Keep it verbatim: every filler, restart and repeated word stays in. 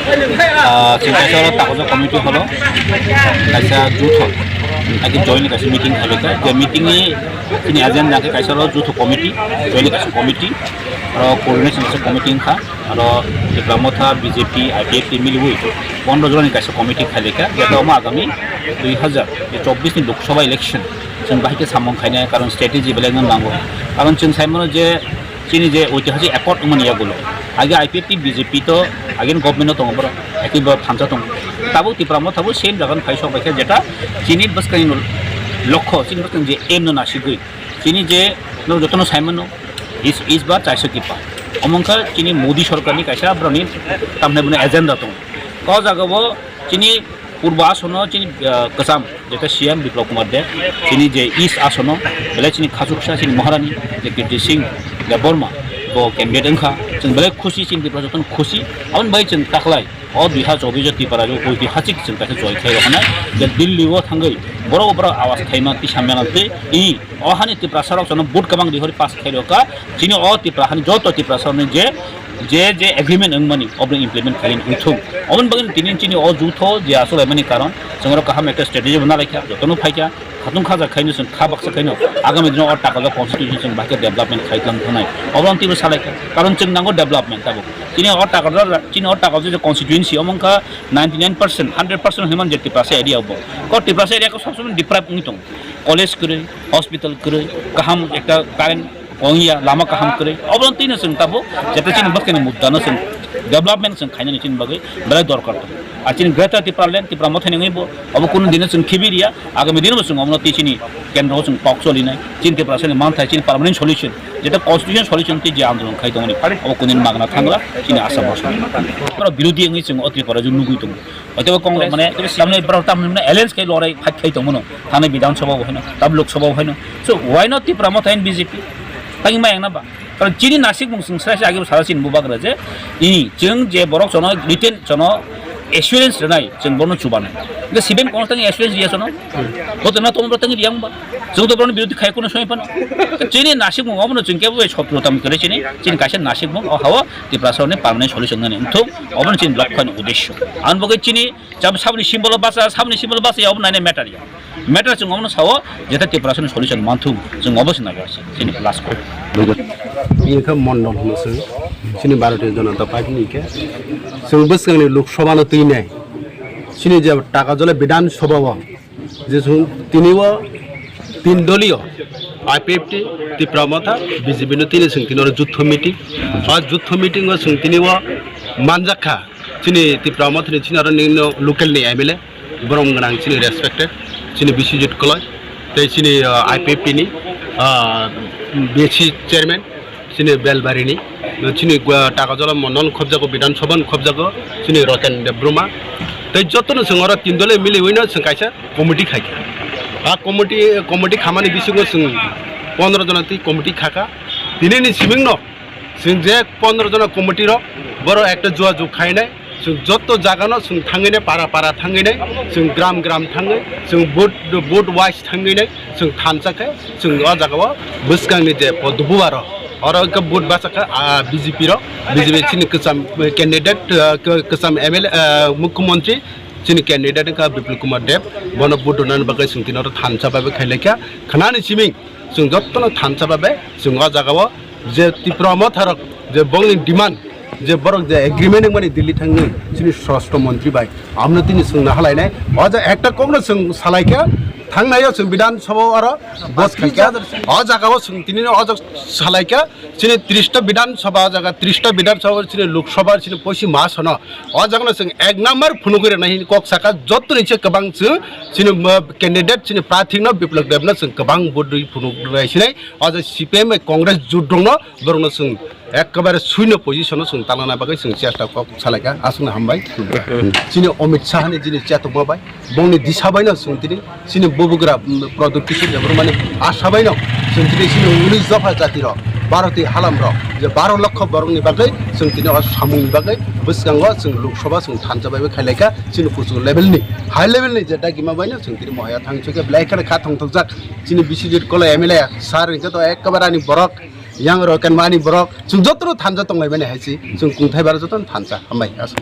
Ah, chwng kaisa oro takoja committee holo kaisa jutho, haikhe join kaisa meeting khaikha. Je meeting ni chini agenda khe kaisa oro jutho committee, join kaisa committee, oro coordination kaisa committee wngkha. Aro Tipra Motha, B J P, I P F T miliwi pondro jona ni kaisa committee khaikha. Jeta omo agami dui hazar chobbish ni Lok Sabha election chwng bahai khe samung khainai, karon strategy belai no nango. Karon chwng sai mano je chini je oitihasik accord wngmani yagulo. Age I P F T, B J P to again government no tongo borok, eki borok thansa tongo. Tabuk Tipra Motha bo same jaga no phai sok bai khe, jeta chini bwskang ni lokho, chini bwskang je aim no nasigwi, chini je no jotono sai mano, is, is ba chairso kipa. Omo wngkha chini Modi sorkar ni kaisa borok ni tamni bini agenda tongo. O jaga bo chini purbo asono chini, ah, kwcham jeta C M Biplab Kumar Deb, chini je East asono belai chini khachuksa chini Maharani je Kirti Singh Debbarma bo candidate wngkha, chwng belai khusi, chini Tripura jotono khusi. Aboni bai chwng taklai o dui hazar chobbish o Tripura o oitihasik chwng kaisa joy khlai rw khanai, je Delhi o thangwi borok borok awas khaima tisa mela tei i o hani Tiprasa rok jono vote kwbang rihori pass khlai rw kha, chini o Tripura hani joto Tiprasa rokni je je je agreement wngmani obo implement khaini wngthung. Oboni bagwi tini chini o jutho je achuk laimani karon chwng oro kaham ekta strategy bo nalaikha, jotono phaikha, khatung khaja khaino chwng kha baksa khaino agami dino o takoja constitution chwng bahai khe development khai tlang thanai. Obo ang twibo salaikha, karon chwng nango development tabuk. Chini o takoja, chini o takoja je constituency omo wngkha ninety nine percent, hundred percent hinwi man je Tiprasa area bo. Ko Tiprasa area ko sob somoi deprive wngwi tongo. College kwrwi, hospital kwrwi, kaham ekta current wngya, lama kaham kwrwi. Obo twi no chwng tabuk jeta chini bwskangni mudda no chwng development chwng khainani chini bagwi belai dorkar tongo. Ar chini Greater Tipraland, Tipra Mothani wngwi bo obo kunu dino chwng khibi riya, agami dino bo chwng omono twi chini kendro o chwng kok cholinai, chini Tiprasani manthai, chini permanent solution, jeta constitution solution twi je andolon khai tongmani, obo kunu dino magna thangla, chini asa bwsa. Oro birodhi wngwi chwng o Tripura o nugwi tongo. Hoito Congress, mane, tamni borok tamni mane alliance khai lorai fight khai tongmano. Thani Bidhan Sabha bo haino, tab Lok Sabha bo haino. So, why not Tipra Motha and B J P? Tangwi ma yang na ba? Karon chini nasikmung chwng srai srai age bo sara chini bubagra je, i, chwng je borok chono written chono assurance rwnai, chwng bono chubanai. Hingke Siben Congress tangwi assurance riya chono? Boto na tomo tangwi riya wngba? Chwng to borokni birodhi khai kuno somoi phano. Chini nasikmung obono chwng kebo bai sotro tam kore chini, chini kaisa nasikmung o hao Tiprasa ni permanent solution nani wngthung, obono chini lokho ni uddesho. Ang bo chini Jab saboni symbol o basa, saboni symbol o basa ya, obo naina matter ya. Matter chwng omono sao, jeta Tiprasa ni solution manthung, chwng obo se naiya se, chini last call. Bini khe Mondol hino se, chini Bharatiya Janata Party ni khe. Chwng bwskangni Lok Sabha no twi nai. Chini je Takarjala Bidhan Sabha o, je chwng tini o tin doliyo, I P F T, Tipra Motha, B J P no tini chwng tini o jutho meeting. O jutho meeting o chwng tini o manjak kha. Chini Tipra Mothani chini aro nini local ni M L A, borom gwnang chini respected, chini Biswajit Koloi, tei chini, ah, I P F T ni, ah, B C chairman, chini Belbari ni, chini, ah, Takarjala Mondol khobjago, Bidhan Sabha ni khobjago, chini Roten Debbarma. Tei jotono chwng oro tin dole miliwino chwng kaisa committee khaikha. A committee, committee khamani bisingo chwng pondro jona twi committee khakha. Tinini simingno Chwng je pondro jona committee rok, borok ekta jua juk khainai, chwng joto jaga no chwng thangwi nai, para para thangwi nai, chwng gram gram thangwi, chwng vote, vote wise thangwi nai, chwng thansa khe, chwng o jaga o bwskang ni je podbuwa rok, oro khe vote bachakha, ah, B J P rok, B J P chini kwcham candidate, ah, kw-, kwcham M L A, ah, mukhyamantri chini candidate wngkha Biplab Kumar Deb, bono vote rwnani bagwi chwng tini oro thansa bai bai khailai kha, khwnani siming chwng jotono thansa bai bai chwng o jaga o je Tipra Motha rok je bongni demand je borok je agreement wngmani Delhi thangwi chini Swarashtra Mantri bai amno tini swngna halainai. O ja ekta kokno chwng salaikha, thangnaio chwng Bidhan Sabha o aro vote khaikha. O jagao chwng tini o ja salaikha chini tris ta Bidhan Sabha jaga, tris ta Bidhan Sabha chini Lok Sabha chini poichi ma sono. O jagano chwng ek number phunugwi rwnai hini kok saka, jottoni se kwbang chwng chini, uh, candidate chini prarthi no Biplab Deb no chwng kwbang vote rwi phunuk rwnai sinai. O jaga C P M bai Congress jut rokno, borokno chwng ekkebare suino position o chwng talana bagwi chwng chesta kok salaikha. Aswkno hambai. Chini Amit Shah ni chini chetokma bai, bongni disa baino chwng tini chini bubagra, mm, Pradyot Kishore Debbarma ni asa baino chwng tini chini unis dopha jati rok, Bharati halam rok, je baro lokho borok ni bagwi chwng tini o samung ni bagwi bwskango chwng Lok Sabha chwng thansa bai bai khailaikha. Chini kuchuk level ni, high level ni je dagima baino chwng tini mohaya thang chukhe belai kheno kha thongthokjak. Chini Biswajit Koloi M L A sir hwnkhe to ekkebare ani borok, yang rok kenma ani borok, chwng jotono thansa tonglaimani hai se, chwng kungthai bara jotono thansa. Hambai, aswk.